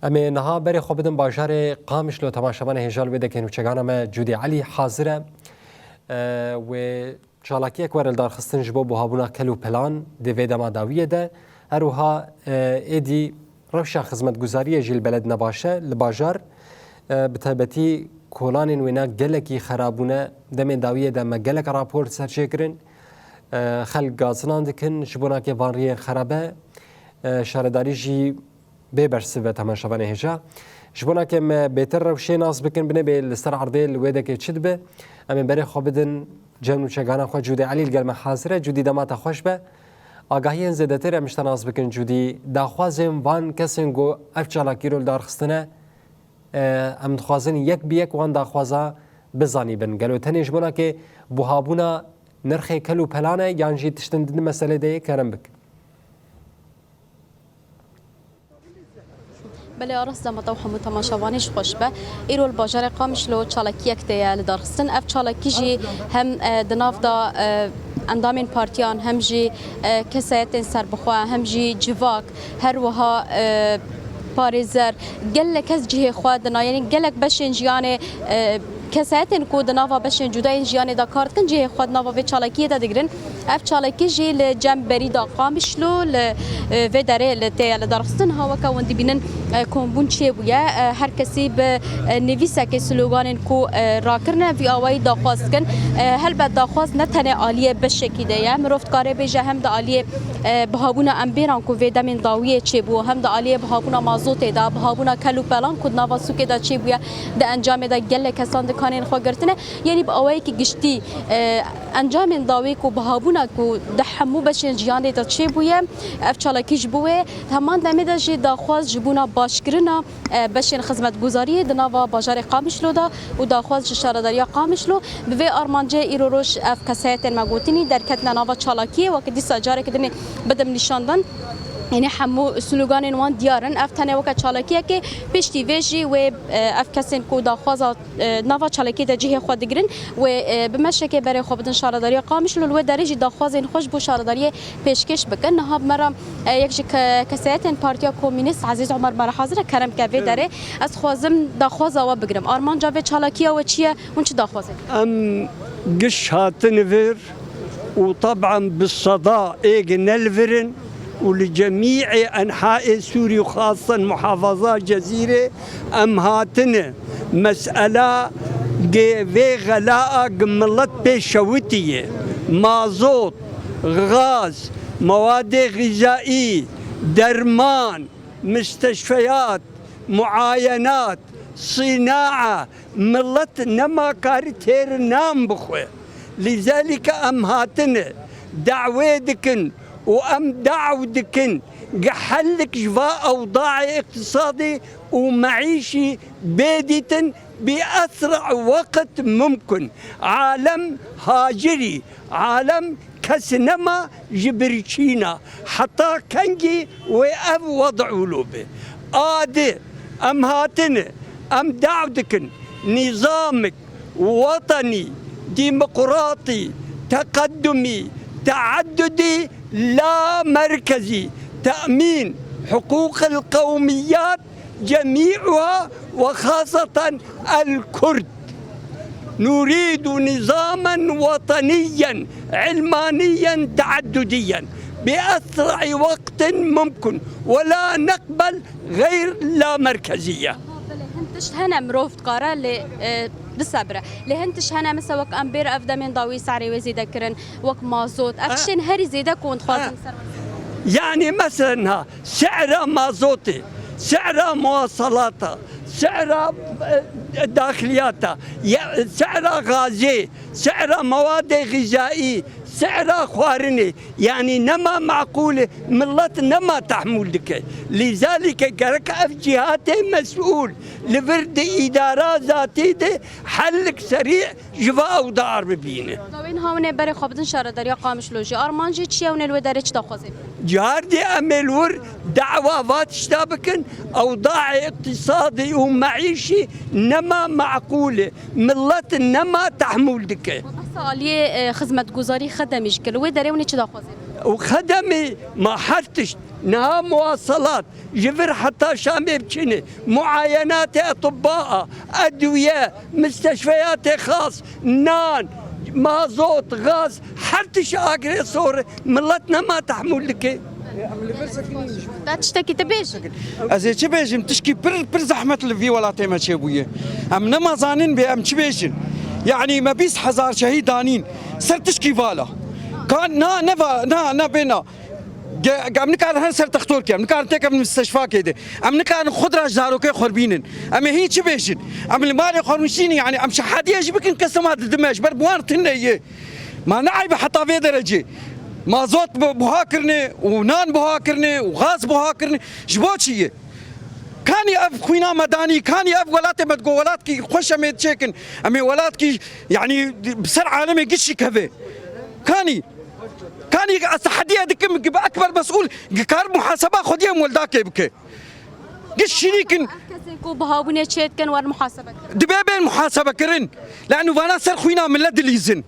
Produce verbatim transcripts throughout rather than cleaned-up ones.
Em ê niha berê xwe bidin bajarê Qamişlo, temaşevanê hêja li wê dekê nûçegana me Cûdî Elî hazir e. E, wê çalakiyek were lidarxistin ji bo buhabûna kel û pelan di vê dema dawiyê de. Her wiha, e, êdî rewşa xizmetguzariyê jî li beled ne baş e. Li bajar, e, bi taybetî kolanên wêna gelekî xerab bûne. Demên dawiyê de me gelek rapor ser çêkirin. E, xelk gazinan dikin, ji bo nakê van riyên xerabe, e, şaredarî jî bê bersiv e, temaşevanê hêja. Ji bo nakê me bêtir rewşê nas bikin, binê bê li ser erdê li wê dekê çi dibe. Em ê berê xwe bidin cem nûçegana xwe Cûdî Elî li gel me hazir e. Cûdî, dema te xweş be. Agahiyên zêdetir em ji te nas bikin Cûdî. Daxwazên van kesên ku ev çalakî ro li dar xistine, e, em dixwazin yek bi yek wan daxwaza bizanîbin. Gelo tenê ji bo nakê buhabûna nirxê kel û pelan e yan jî tiştin din di meselê de yê? Kerem bik. Belê, Aras, dema te û hemû temaşevanê ji xweş be. Îro li bajarê Qamişlo çalakiyek tê ye li darxistin. Ev çalakî jî hem, e, di nav de, e, endamên partiyan, hem jî, e, kesayetên serbixwe, hem jî civak, her wiha, e, parêzer, gelek kes cihê xwe dina, yanî gelek beşên jiyanê, e, kesayetên ku di nava beşên cuda yên jiyanê de kar dikin, cihê xwe di nava vê çalakiyê de digirin. Ev çalakî jî li cem berî de Qamişlo, li, e, vê derê li tê ye li darxistin. Ha, weke hûn dibînin, e, kombûn çêbûye. E, her kesî bi, e, nivîsekê sloganên ku, e, rakirine vî awayî daxwaz dikin. E, helbet daxwaz ne tenê aliyê beşekî de ye. Mirov dikare bêje hem di aliyê, e, bihabûna em bêran ku vê demên dawiyê çêbû, hem di aliyê bihabûna mazotê de, bihabûna kel û pelan ku di nava sûkê de çêbûye, di encamê de gelek kesan dikanên xwe girtine. Yanî bi awayekî giştî, e, encamên dawî ku bihabûna ku di hemû beşên jiyanê de çêbûye, ev çalakî ji bo wê. Heman demê de jî daxwaz ji bona başkirina, e, beşên xizmetguzariyê di nava bajarê Qamişlo de û daxwaz ji şaredariya Qamişlo. Bi vê armancê îro roj ev kesayetên me gotinî derketine nava çalakiyê, weke dîsa careke dinê bidim nîşandan. Yanî hemû sloganên wan diyar in. Ev tenê weke çalakiyekê, piştî vê jî wê, e, ev kesên ku daxwaza, e, nava çalakiyê de cihê xwe digirin, wê, e, bi meşekê berê xwe bidin şaredariya Qamişlo, li wê derê jî daxwazên xwe ji bo şaredariyê pêşkêş bikin. Niha bi me re, e, yek ji ke-, kesayetên Partiya Komînîst Ezîz Omer me re hazir e, kerem ke vê derê. Ez xwazim daxwaza we bigirim. Armanca vê çalakiya we çi ye? Hûn çi daxwazê? Em giş hatin vir û teban bi seda êg ne li vir in û li cemîê enhaê Sûrî û xasen muhafaza Cezîrê em hatine. Mesela gê vê xelaa gi milet pê şewitiye, mazot, gaz, mewadê xîzaî, derman, misteshfeyat, muayenat, sînaa, milet nema karî têr nan bixwe. Lîzelîke em hatine dawê dikin û em daw dikin gi hellik ji va ewdaê îqtisadî û meîşî bê dîtin bi esra weqt mumkin. Alem hacirî, alem kes nema ji birçîna. Heta kengî wê ev wed wilo be? A di, em hatine, em daw dikin nîzamik wetenî, demokratî, teqedumî, teaddudî, la merkezî, te'mîn hiqûqil qewmiyat cemî'uha ve xaseten el Kurd. Nurîdu nîzamen wetenîyen, ilmanîyen, teaddudîyen. Bi esra'î wektin mumkun. Ve la neqbel geyr la merkezîye. Aha, belê, hin tişt hene mirov dikare lê, e, bisebire. Lê hin tişt hene, misal wek em bêr ev demên dawî serê wê zêde kirin, wek mazot. Ev tiştên herî zêde ku hûn dixwazin ser wan. Yanî mesela niha, sera mazotê, sera muwasalata, sera, e, daxiliyata, ya, sera gazê, sera mewadê xîzaî, sera xwarinê, yanî nema meqûl e, milet nema tehmûl dike. Lîzalîke gerek ev cîhatê mesûl li vir di îdara zatî de hellik serî ji va ew dar bibîne. Dawên hawne berê xwe bidin şaredariya Qamişlo jî. Armancê çi ye, hûn ê li wê derê çi daxwazê bikin? Cardî em ê li wir dawa va tişta bikin, ewdaê îqtisadî û meîşî nema meqûl e. Milet nema tehmûl dike. We behsa aliyê, e, xizmetguzarî xedemî jî kir. Li wê derê hûn ê çi daxwazê bikin? û xedemî ma her tişt, niha muwaselat, ji vir heta Şamê biçîne, muayenatê etibaa, edwiye, misteshfeyatê xas, nan, mazot, gaz, her tişt agresor, millet nema tehmûl dike. Te tiştekî te bêjî? Ez ê çi bêjim? Tişkî pir, pir zehmet li vî welatê me çêbûye. Em nema zanin bê em çi bêjin. Yanî me bîst hezar şehîd danîn. Ser tişkî vala. Ka, na, neva, na, na bê na. Ge-, ge-, em nikarin her ser textorkê, em nikarin têkevin misteshfakê de. Em nikarin xwe dira ji zarokê xwe bînin. Em ê hîn çi bêjin? Em li malê xwe rûnişînin, yanî em şehadiye jî bikin, kes ma didime, ji ber bi wan tune ye. Ma ne eyb e heta vê derecê. Mazot bu-, buha kirine û nan buha kirine û gaz buha kirine. Ji bo çi ye? Kanî ev xwîna me danî, kanî ev welatê me digo welatkî xweş em ê diçêkin. Em ê welatkî, yanî, bi ser alemê giş jî keve. Kanî, kanî ez tehediye dikim, bi ekber mesûl, kar muhaseba xwediyê em weldakê bike. Giş şirîkin. Ev kesên ku bihabûnê çê dikin, werin muhasebe kirin. Dibe bên muhasebe kirin. Lanu vana ser xwîna millet dilîzin.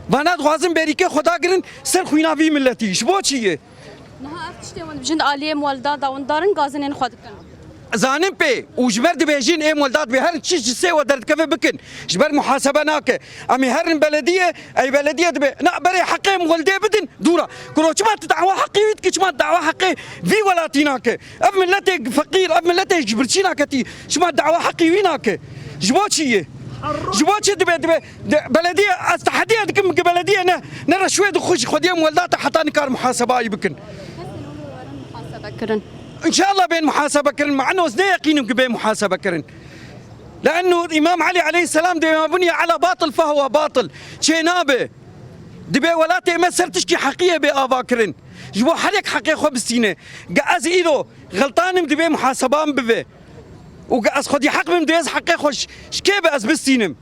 Vana dixwazin berîkê xwe dagirin ser xwîna vî milletî. Ji bo çi ye? Niha ev tiştê hûn dibêjin di aliyê Mwelda de hûn darin gazinên xwe dikin. Zanin pê û ji ber dibêjin ê Mwelda dibê herin çi ji sê we derdikeve bikin. Ji ber muhasebe nake. Em ê herin belediye, ey belediye dibe. Na berê heqê Mweldê bidin dûra. Kuro çima tu dawa heqê wî dikî, çima dawa heqê vî welatî nake? Ev miletê feqîr, ev miletê ji birçî naketî. Çima dawa heqê wî nake? Ji bo çi ye? Ji bo çi dibe, dibe, de, belediye, ez tehediye dikim ki belediye ne, ne reşwê dixwe ji xwediyê Mwelda te heta nikar muhasebayî bikin. Muhasebe kirin. Înşallah bên muhasebe kirin. Ma eno ez ne yeqînim ki bên muhasebe kirin. Leenu Îmam Elî aleyhisselam dê ma buniye ala batil fehuwe batil. Çê nabe. Dibe welatê me ser tişkî heqiyê bê ava kirin. Ji bo her yek heqê xwe bistîne. Ge ez îro xeltanim dibe muhaseba min bibe. Û ge ez xwedî heq bim, divê ez heqê xwe ji, ji kê be ez bistînim.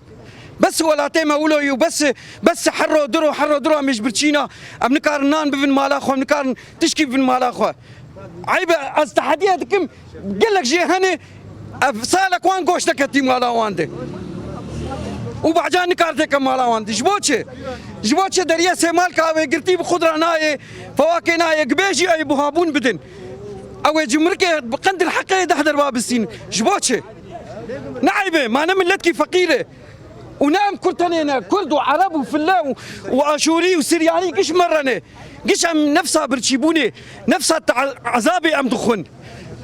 Bes welatê me wilo yî û bes, bes herro diro, herro diro em ê ji birçîna. Em nikarin nan bivin mala xwe, em nikarin tişkî bivin mala xwe. Eyb e, ez tehediye dikim, gelek jê hene, ev salek wan goş neketî mala wan de. Û bacan nikar têke mala wan de. Ji bo çi? Ji bo çi deriyê Sêmalka wê girtî bi xwe dira nayê, fewakê nayê, gibê jî ew buhabûn bidin. Ew ê cumrikê bi qendil heqê deh derba bistîn. Ji bo çi? Ne eyb e, ma ne miletkî feqîr e. Û ne em Kurd tenê ne, Kurd û Ereb û Fille û, û Aşûrî û Siryanî giş me re ne. Giş em nefsa birçîbûnê, nefsa te-, ezabê em dixwin.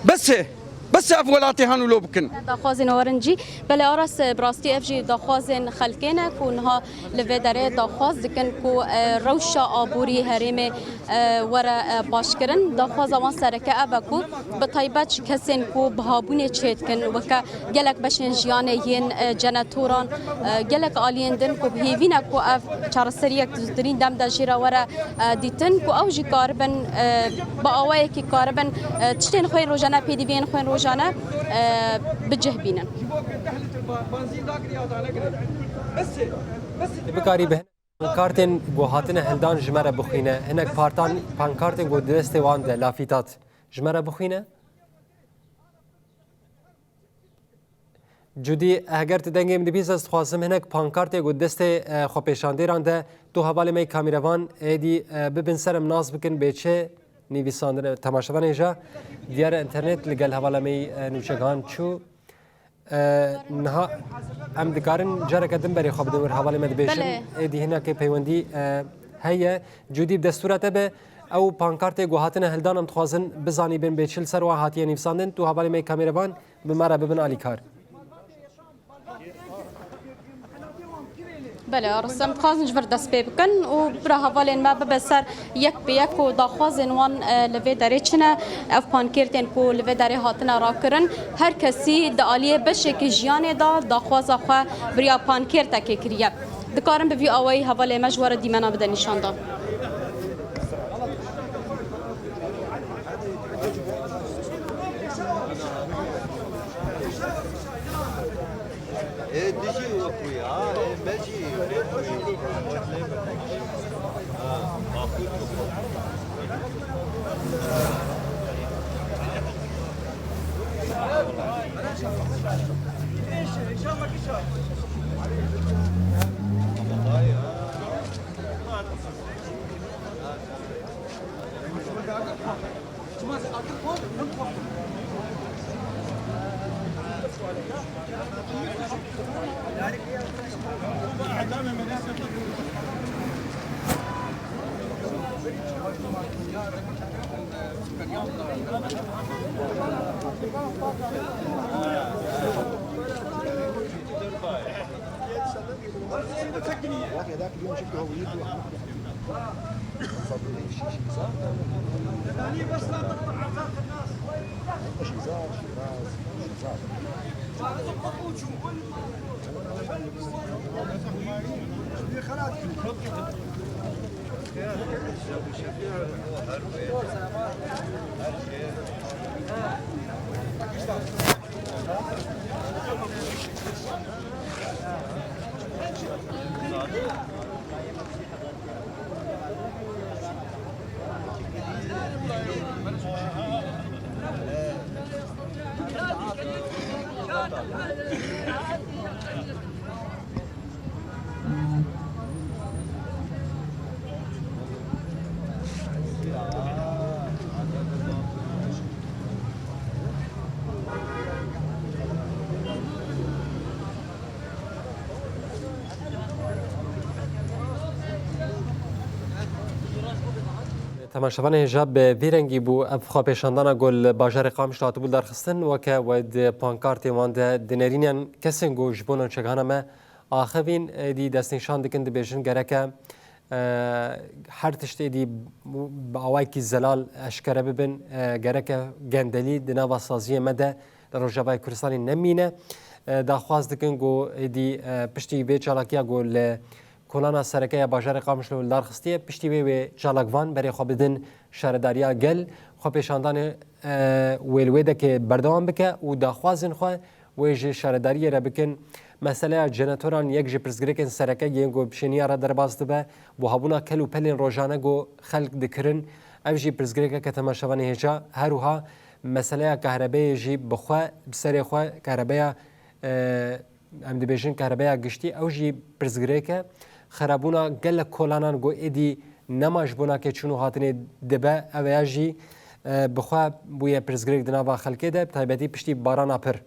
Bes e. Bes e ev welatê han û lo bikin. Daxwazên werincî. Belê Aras, bi rastî ev jî daxwazên xelkê ne ku niha li vê derê daxwaz dikin ku, e, rewşa aborî herêmê, e, were, e, başkirin. Daxwaza wan sereke ev e ku bi taybet ji kesên ku bihabûnê çê dikin, weke gelek beşên jiyanê yên, e, cenetoran, e, gelek aliyên din ku bi hêvî ne ku ev çareseriyek di zûtirîn dem de jê re were, e, dîtin, ku ew jî karibin, e, bi awayekî karibin, e, tiştên xwe yên rojane, pêdiviyên xwe yên rojane, e, bi cih bînin. Bikarî bi hin- Pankartên ku hatine hildan ji me re bixwîne. Hinek partan, pankartên ku di destê wan de lafîtat ji me re bixwîne. Cudî, heger tu dengê min dibîs, ez dixwazim hinek pankartê ku di destê, e, xwepêşandêran de, tu hevalê me yê kamîrevan êdî, e, bibin ser em nas bikin bê çi nivîsandine. Temaşevanê ja diyar e, înternet li gel hevala me yê, e, nûçegan çû. E, niha em dikarin careke din berê xwe bidin wir hevalê me dibêjin. Belê. Êdî hinekê peywendî, e, heye. Cûdî bi destûra te be, ew pankartê ku hatine hildan em dixwazin bizanîbin bê çi li ser wan hatiye nivîsandin. Tu hevalê me yê kamêrevan bi me re bibin alîkar. Belê, Aras, em dixwazin ji vir dest pê bikin û bira hevalên me bibe ser yek bi yek û daxwazên wan, e, li vê derê çi ne. Ev pankêrtên ku li vê derê hatine rakirin, her kesî di aliyê beşekî jiyanê de daxwaza xwe bi riya pankêrtekê kiriye. Dikarin bi vî awayî hevalê me ji we re dîmena bide nîşandan. Ê, dijî wekû ya, ê, me jî wekû. Ha, bakur. يا أخي، هذاك اليوم شفته هو يدي واحد. صديق، شي، شي، صح؟ شي زار، شي راس، شي زار. Temaşevanê hêja, bi vî rengî bû ev xwepêşandana ku li bajarê Qamişlo hatibû darxistin, weke we di pankartê wan de dinêrînin, kesên ku ji bo navçegihana me axivîn, êdî destnîşan dikin, dibêjin gereke, e, her tişt êdî bi awayekî zelal eşkere bibin, e, gereke gendelî di nava saziyê me de li Rojavayê Kurdistanê nemîne. E, daxwaz dikin ku êdî, e, piştî vê çalakiya ku li kolana sereke ya bajarê Qamişlo li dar xistiye, piştî wê wê çalakvan berê xwe bidin şaredariya gel, xwepêşandanê, e, wê li wê dekê berdewam bike û daxwazên xwe wê ji şaredariyê re bikin. Meseleya jeneratoran yek ji pirsgirêkên sereke yên ku bi şêniya re derbas dibe, bo hebûna kel û pelên rojane ku xelk dikirin, ev jî pirsgirêkeke temaşevanê hêja. Her wiha meseleya kahrebeyê jî bi xwe, bi serê xwe kahrebeya, e, em dibêjin kahrebeya giştî, ew jî pirsgirêk e. Xerabûna gelek kolanan ku êdî nema ji bo nakê çûn û hatinê dibe, ev ya jî, e, bi xwe bûye pirsgirêk di nava xelkê de, bi taybetî piştî barana pir.